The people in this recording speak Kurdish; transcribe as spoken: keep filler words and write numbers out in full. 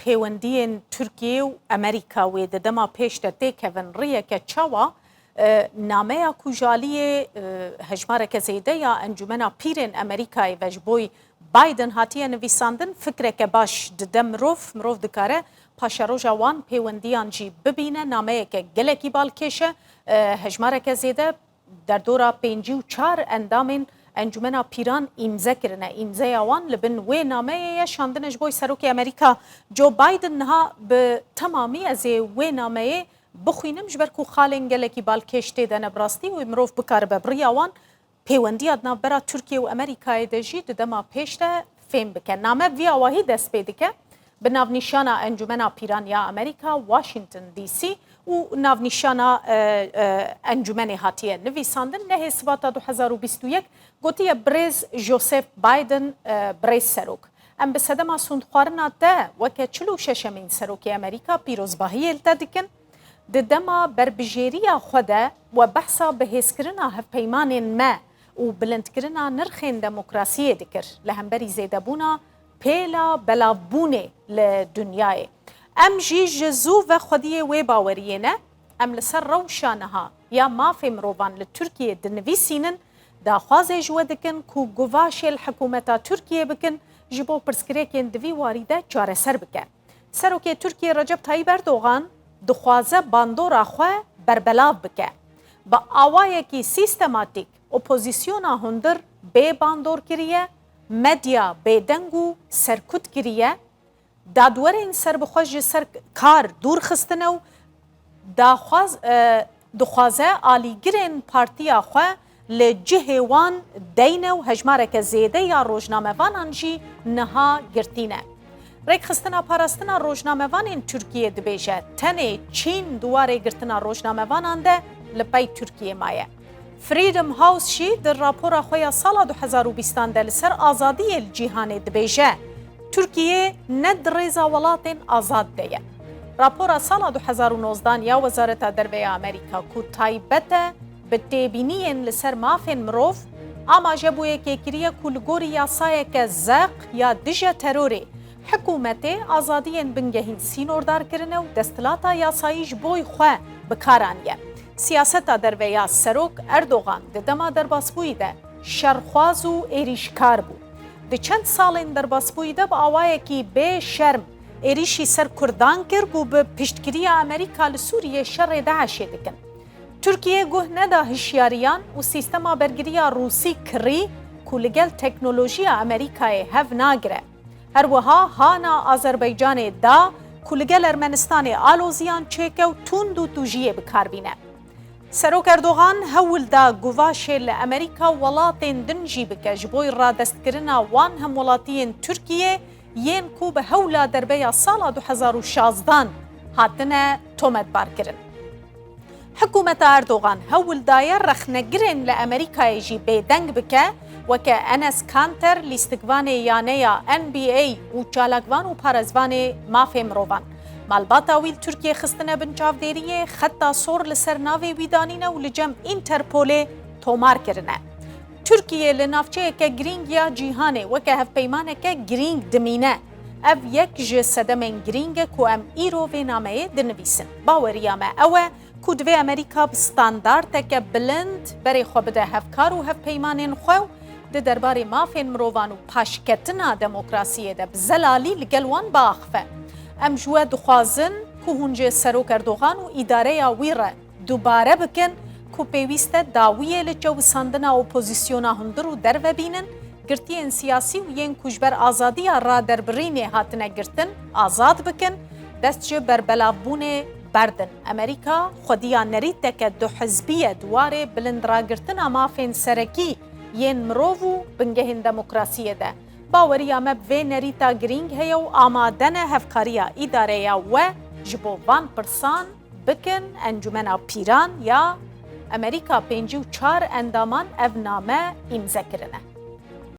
pêwendiyên Tirkiye û Amerîka wê di dema pêş de têkevin riyeke çawa, e, nameya ku ji aliyê, e, hejmareke zêde ya Encûmena Pîrên Amerîkayê ve ji bo Biden hatiye nivîsandin, fikreke baş dide mirov, mirov dikare paşeroja wan pêwendiyan jî bibîne, nameyeke gelekî balkêş e, e, hejmareke zêde derdora pêncî û çar endamên Encûmena Pîran îmze kirine. Îmzeya wan li bin wê nameyê ye şandine ji bo Serokê Amerîka Joe Biden. Niha bi temamî ez ê wê nameyê bixwînim, ji ber ku xalên gelekî balkêş tê de ne, bi rastî wê mirov bikaribe bi riya wan pêwendiya di navbera Tirkiye û Amerîkayê de jî di dema pêş de fêm bike. Name bi vî awahî dest pê dike, bi navnîşana Encûmena Pîran ya Amerîka, Washington D C, û navnîşana, e, e, encûmenê hatiye nivîsandin. Nehê Sibata du hezar û bîst û yek gotiye, Birêz Joseph Biden, e, birêz serok, em bi sedema sûndxwarina te weke çil û şeşemîn serokê Amerîka pîrozbahiyê li te dikin. Di dema berbijêriya xwe de we behsa bihêzkirina hevpeymanên me û bilindkirina nirxên demokrasiyê dikir, li hemberî zêdebûna pêla belavbûnê li dinyayê. Em jî ji zû ve xwediyê wê baweriyê ne. Em li ser rewşa niha ya mafê mirovan li Tirkiyê dinivîsînin, daxwazê ji we dikin ku guvaşê li hikûmeta Tirkiyê bikin, ji bo pirsgirêkên di vî warî de çareser bike. Serokê Tirkiyê Recep Tayyip Erdogan dixwaze bandora xwe berbelav bike. Bi awayekî sîstematîk opozîsyona hundir bê bandor kiriye, medya bêdeng û serkut kiriye, dadwerên serbixwe ji ser kar dûr xistine û daxwaz, e, dixwaze alîgirên partiya xwe li cihê wan deyne û hejmareke zêde ya rojnamevanan jî niha girtî ne. Rêkxistina Parastina Rojnamevanên Tirkiyê dibêje, tenê Çîn di warê girtina rojnamevanan de li pey Tirkiyê maye. Freedom House jî di rapora xwe ya sala du hezar û bîstan de li ser azadiyê li cîhanê dibêje, Tirkiye ne di rêza welatên azad de ye. Rapora sala du hezar û nozdan ya Wezareta Derve ya Amerîka ku taybet e bi têbîniyên li ser mafên mirov, amaje bûye kê kiriye ku li gorî yasayeke zeq ya dije terorê, hikûmetê azadiyên bingehîn sînordar kirine û desthilata yasayî ji boy xwe bi kar aniye. Siyaseta derve ya Serok Erdogan di dema derbasbûyî de şerxwaz û êrîşkar bû. Di çend salên derbasbûyî de bi awayekî bê şerm êrîşî ser Kurdan kir ku bi piştgiriya Amerîka li Sûriyê şerê DAIŞê dikin. Tirkiye guh neda hişyariyan û sîstema bergiriya Rûsî kirî ku li gel teknolojiya Amerîkayê hev nagire. Her wiha hana Azerbaycanê da ku li gel Ermenistanê aloziyan çêke û tund û tûjiyê bi kar bîne. Serok Erdogan hewl da guvaşê li Amerîka welatên din jî bike ji bo radestkirina wan hemwelatiyên Tirkiyê yên ku bi hewla derbeya sala du hezar û şazdan hatine tometbarkirin. Hikûmeta Erdogan hewl daye rexnegirên li Amerîkayê jî bêdeng bike, weke Enes Kanter, lîstikvanê yaneya N B A û çalakvan û parêzvanê mafê mirovan. Malbata wî li Tirkiyê xistine bin çavdêriyê, xeta sor li ser navê wî danîne û li cem Interpolê tomar kirine. Tirkiye li navçeyeke girîng ya cîhanê weke hevpeymaneke girîng dimîne. Ev yek ji sedemên girîng e ku em îro vê nameyê dinivîsin. Baweriya me ew e ku divê Amerîka bi standarteke bilind berê xwe bide hevkar û hevpeymanên xwe û di derbarê mafên mirovan û paşketina demokrasiyê de bi zelalî li gel wan biaxife. Em ji we dixwazin ku hûn ji Serok Erdogan û îdareya wî re dubare bikin ku pêwîst e dawiyê li çewisandina opozîsyona hundir û derve bînin, girtiyên siyasî û yên ku ji ber azadiya raderbirînê hatine girtin, azad bikin, dest ji berbelavbûnê berdin. Amerîka xwediya nerîteke duhizbî ye di warê bilindragirtina mafên serekî yên mirov û bingehên demokrasiyê de. Baweriya me bi vê nerîta girîng heye û amade ne hevkariya îdareya we ji bo van pirsan bikin. Encûmena Pîran ya Amerîka pêncî û çar endaman ev name îmze kirine.